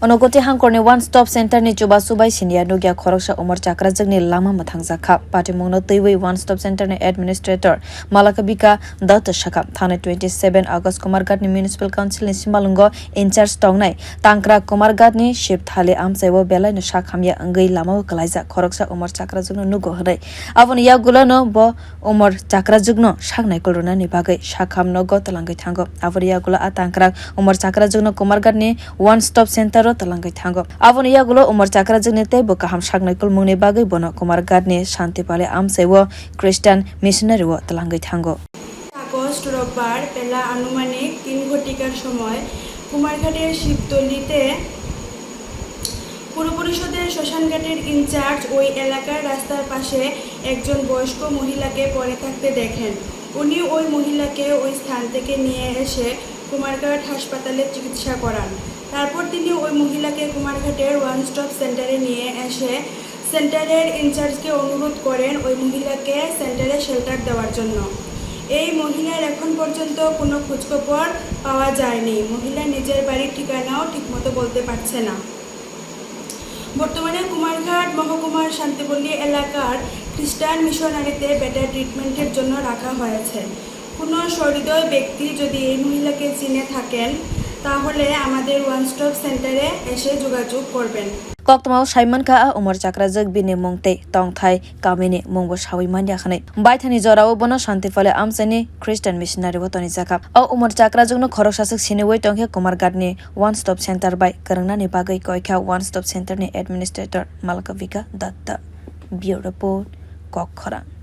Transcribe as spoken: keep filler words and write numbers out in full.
Unokoti hangkorni One Stop Center ni chubachu bai siniya nukya khoroksa umor chakrajwkni lama mwthangjak kha. Patimungno twiwi One Stop Center ni administrator Malakabika Datta sakha, thani twenty seven August Kumarghat ni Municipal Council ni simalwngo in charge tongnai Tangkra Kumarghat ni Shibthali amchai o belai no sak hamya wngwi lama o kwlaijak khoroksa umor chakrajwkno nugo hwnwi. Aboni yagulo no bo umor chakrajwkno sak naikol rwnani bagwi sakham nogo twlangwi thango. Aboni yagulo a tangkrak umor chakrajwkno Kumarghatni One Stop Center o twlangwi thango. Aboni yagulo umor chakrajwkni teibo kaham sak naikolmungni bagwi bono Kumarghatni Shantipali amchai o Christian missionary o twlangwi thango. August রোববার বেলা আনুমানিক তিন ঘটিকার সময় কুমারঘাটের শিবতলিতে পুর পরিষদের শ্মশানঘাটের ইনচার্জ ওই এলাকার রাস্তার পাশে একজন বয়স্ক মহিলাকে পড়ে থাকতে দেখেন। উনি ওই মহিলাকে ওই স্থান থেকে নিয়ে এসে কুমারঘাট হাসপাতালে চিকিৎসা করান। তারপর তিনি ওই মহিলাকে কুমারঘাটের ওয়ান স্টপ সেন্টারে নিয়ে এসে সেন্টারের ইনচার্জকে অনুরোধ করেন ওই মহিলাকে সেন্টারে শেল্টার দেওয়ার জন্য। এই মহিলার এখন পর্যন্ত কোনো খোঁজখবর পাওয়া যায়নি। মহিলা নিজের বাড়ির ঠিকানাও ঠিকমতো বলতে পারছে না। বর্তমানে কুমারঘাট মহকুমার শান্তিপল্লী এলাকার খ্রিস্টান মিশনারিতে বেটার ট্রিটমেন্টের জন্য রাখা হয়েছে। কোনো সহৃদয় ব্যক্তি যদি এই মহিলাকে চিনে থাকেন, তাহলে আমাদের ওয়ান স্টপ সেন্টারে এসে যোগাযোগ করবেন। Koktwmao sai mankha a umor chakrajwk bini mung tei tongthai kamini mungbo sawi manya hwnwi. Baithani jorao bono Shantipali amchaini Christian missionary o tonijakha. O umor chakrajwkno khoroksaswk siniwi tongkhe Kumarghatni One Stop Center bai kwrwngnani bagwi koikha One Stop Center ni administrator Malakavika Datta. Bureau Report, Kokkhorang.